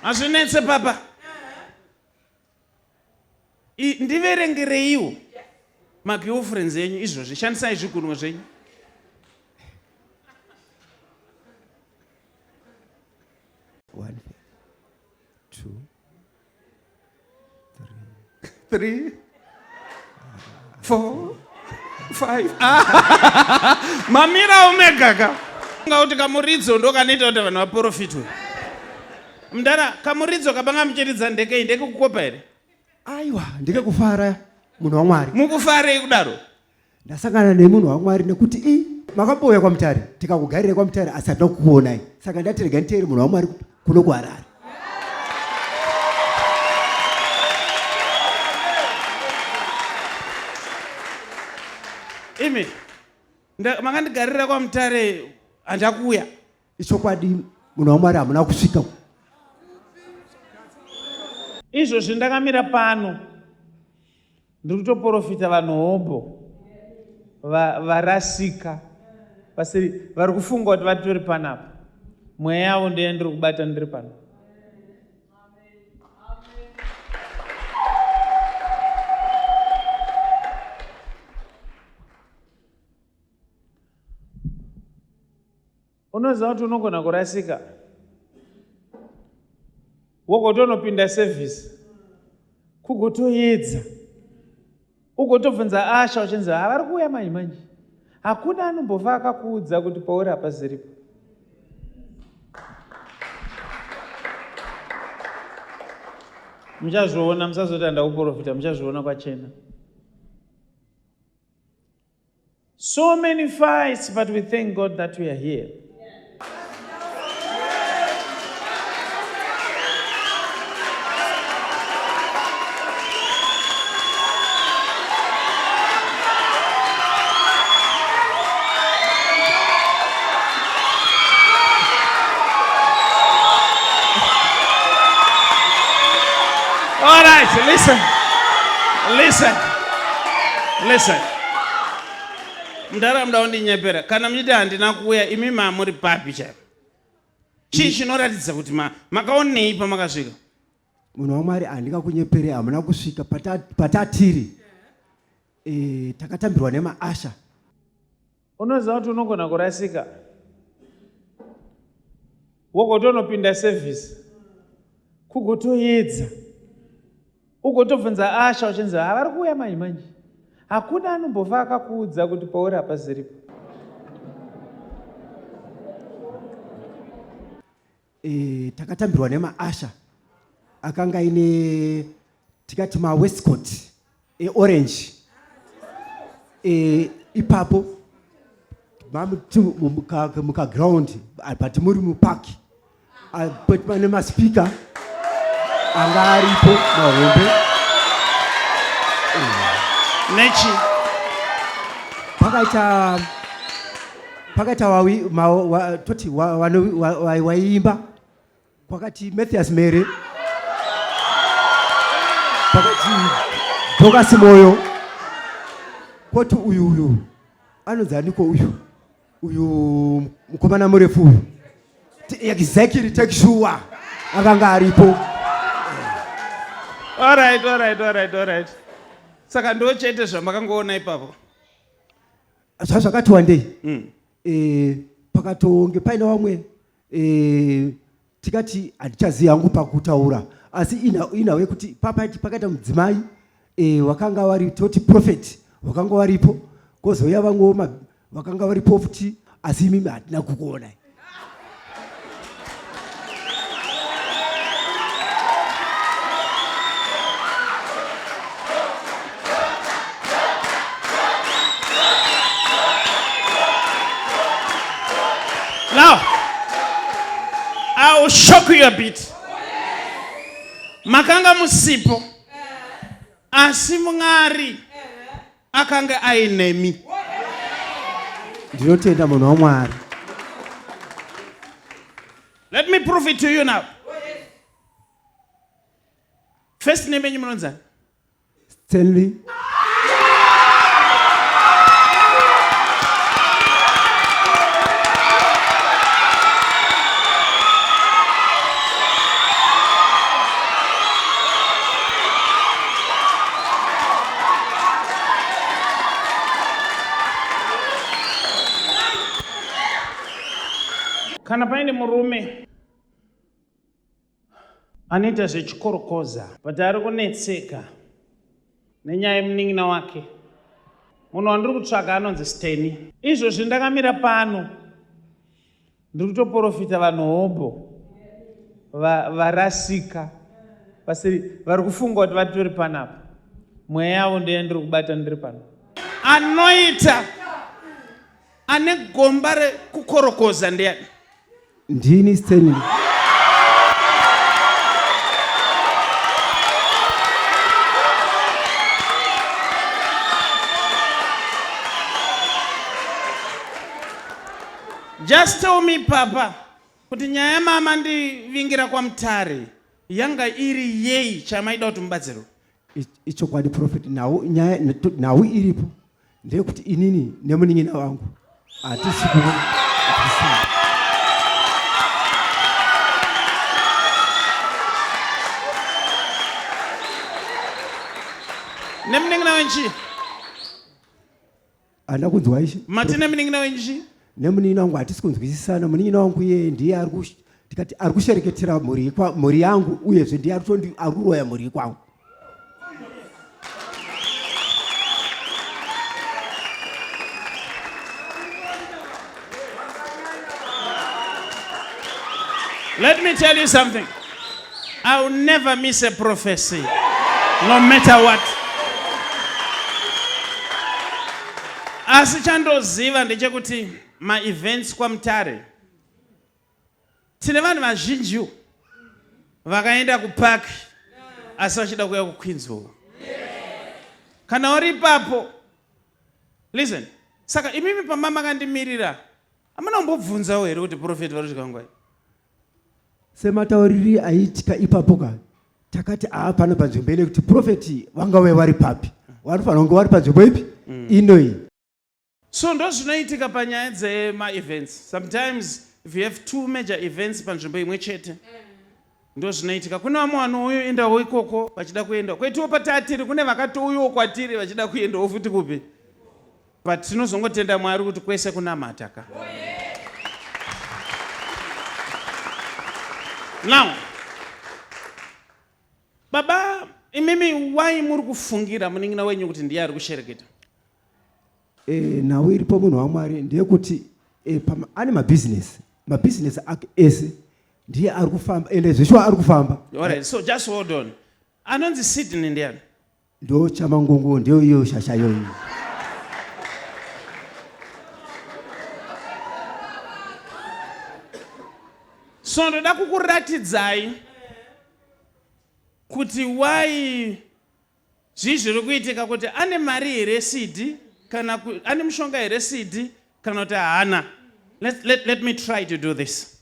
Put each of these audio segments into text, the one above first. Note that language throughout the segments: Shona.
Hazvinetse papa. Ndiverengereiwo magirlfriends enyu izvozvi, shandisai zvigunwe zvenyu. One, two, three, four, five. Ah, mamira omega ka. Nga kuti kamuridzo ndo kanoita kuti vanhu vaprofitwe. Mdara, kamuridzo kabanga muchiridza ndekei ndekekukopa here? Aiwa, ndekekufara munhu waMwari. Mukufarei kudaro? Ndasangana nemunhu waMwari nekuti i makambouya kwaMutare tikakugarira kwaMutare asi hatina kukuonai, saka ndati rega nditeere munhu waMwari kuno kuHarare. Imi makandigarira kwaMutare handakuuya. Ichokwadi munhu waMwari hamuna kusvika. Izvozvi ndakamira pano ndiri kutoporofita vanhu hobho varasika vasiri vari kufunga kuti vatori panapa mweya yavo ndiye ndiri kubata ndiri pano. Unoziva kuti unogona kurasika wogotonopinda service kugotoedza ugotobvunza asha uchinzi ha vari kuuya manje manje. Hakuna anombofa akakuudza kuti pauri hapaziripo. Muchazviona, musazoti handakuprofita, muchazviona kwachena. So many fights, but we thank God that we are here. All right, listen. Listen. Listen. Mdara muda kundinyepera. Kana muchiti handina kuuya imi mamuri papi chaipo. Chii chinoratidza kuti makaonei pamakasvika? Munhu waMwari handingakunyepere, hamuna kusvika patatiri. Takatambirwa nemaasha. Unoziva kuti unogona kurasika wogotonopinda service kugotoedza ugotobvunza asha uchinzi ha vari kuuya manje manje. Hakuna anombofa akakuudza kuti pauri hapaziripo. Takatambirwa nemaasha akanga aine tikati mawestcott eorange. Ipapo mukaground but muri mupark, but pane maspeaker anga aripo mahombe. Nechi pakaita wawi, ma, wa, toti wa, wa, wa, wa, waiimba kwakati Mathias Mere, pakati Dorcas Moyo, kwoti uyu uyu anonzi aniko uyu uyu mukomana murefu uyu exactly take sure akanga aripo. All right, all right, all right, all right. Saka ndo chete zvamakangoona ipapo. Zvakati wandei. Pakatonge paine vamwe tikati handichazivi hangu pakutaura, asi inawe kuti pakaita mudzimai wakanga vari toti prophet wakanga varipo, kozouya vamwewo vakanga varipo futi, asi imimi hatina kukuonai. Now, I will shock you a bit. Makanga musipo, asi Mwari akanga ainemi. Ndinotenda munhu waMwari. Let me prove it to you now. First name yenyu munonzi? Stanley. Kana paine murume anoita zvechikorokoza but ari kunetseka nenyaya yemunin'ina wake, munhu wandiri kutsvaga anonzi Steny. Izvozvi ndakamira pano ndiri kutoporofita vanhu hobho varasika vasiri vari kufunga kuti vatori panapa. Mweya yavo ndiye ndiri kubata ndiri pano. Anoita ane gomba rekukorokoza ndiyani? Ndini Stanley. Just tell me papa kuti nyaya yamama ndivingira kwaMutare yanga iri yei chamaida kuti mubatsirwe? Ichokwadi prophet, nhau nyaya nhau iripo ndeyekuti inini nemunin'ina wangu hatisi nemunin'ina wenyu chii? Handina kunzwa ishe. Mati nemunin'ina wenyu chii? Nemunin'ina wangu hatisi kunzwisisana. Munin'ina wangu iye ndiye ari tikati ari kushereketera mhuri mhuri yangu uyezve ndiye ari kuroya mhuri kwangu. Let me tell you something. I will never miss a prophecy, no matter what. Asi chandoziva ndechekuti maevents kwaMutare tine vanhu vazhinji vakaenda kupark asi vachida kuuya kuQueensville. Kana uri ipapo, listen. Saka imimi pamba makandimirira, hamuna kumbobvunzawo here kuti prophet vari kusvika nguvai? Sematauriri aiitika ipapo ka, takati aa pano panzvimbo ine kuti profeti vangave vari papi, vanofanira kunge vari panzvimbo ipi inoyi. So ndozvinoitika panyaya dzemaevents. Sometimes if you have two major events panzvimbo imwe chete, ndozvinoitika. Kune vamwe vanouendawo ikoko vachida kuenda kwetuwo patatiri, kune vakatouyawo kwatiri vachida kuendawo futi kupi, but tinozongotenda Mwari kuti kwese kunamata ka. Now baba imimi, wai muri kufungira munin'ina wenyu kuti ndiye ari kushereketa? Nhau iripo munhu waMwari ndeyekuti ane mabhizinesi, mabhizinesi ake ese ndiye ari kufamba, ende zveshuwa ari kufamba. Alright, so just hold on. Anonzi Sydney ndiani? Ndo Chamangungu, ndiyo iyo shasha iyoyi. So ndoda kukuratidzai kuti why zvii zviri kuitika, kuti ane mari here CD, kana ane mushonga here CD, kana kuti haana. Let me try to do this.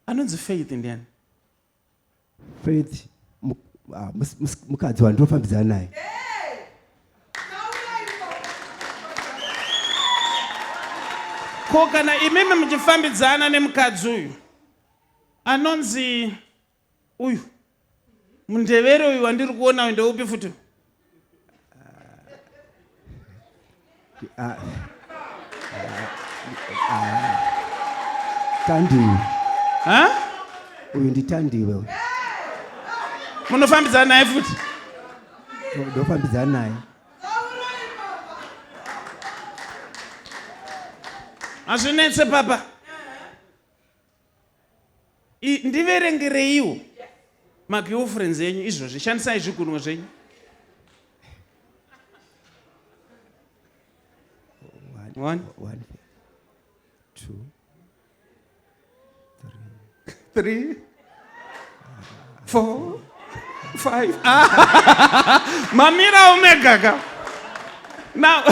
Anonzi Faith ndiani? Faith mukadzi wandinofambidzana naye. Ko kana imimi muchifambidzana nemukadzi uyu anonzi uyu mundevere uyu wandiri kuona uyu ndeupi futi? Tandiwe. Ha? Uyu ndiTandiwe uyu. Munofambidzana naye futi? Ndofambidzana naye. Hazvinetse papa. Ndiverengereiwo magirlfriends enyu izvozvi, shandisai zvigunwe zvenyu. One, one, two, three, 4, 5. Mamira omega ka. Now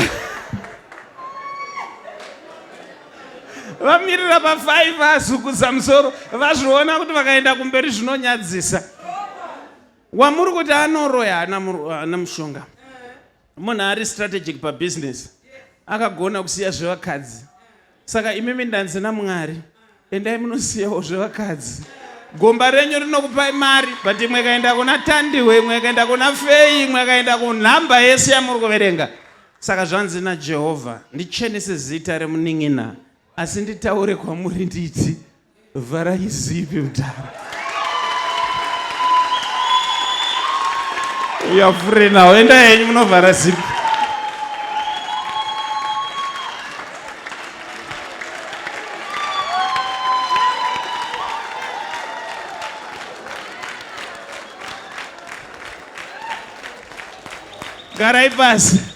vamirira pa5 vazukuza musoro, vazviona kuti vakaenda kumberi zvinonyadzisa. Wamuri kuti anoroya haana mushonga. Munhu ari strategic pabusiness, akagona kusiya zvevakadzi. Saka imimi ndanzi naMwari, endai munosiyawo zvevakadzi. Gomba renyu rinokupai mari, but imwe ikaenda kuna Tandiwe, imwe ikaenda kuna Fei, imwe ikaenda kunhamba yese yamuri kuverenga. Saka zvanzi naJehovha, ndichenese zita remunin'ina, asi nditaure kwamuri nditi, vharai zipi mudhara. You are free now. Endai henyu munovhara zipi. Garai pasi.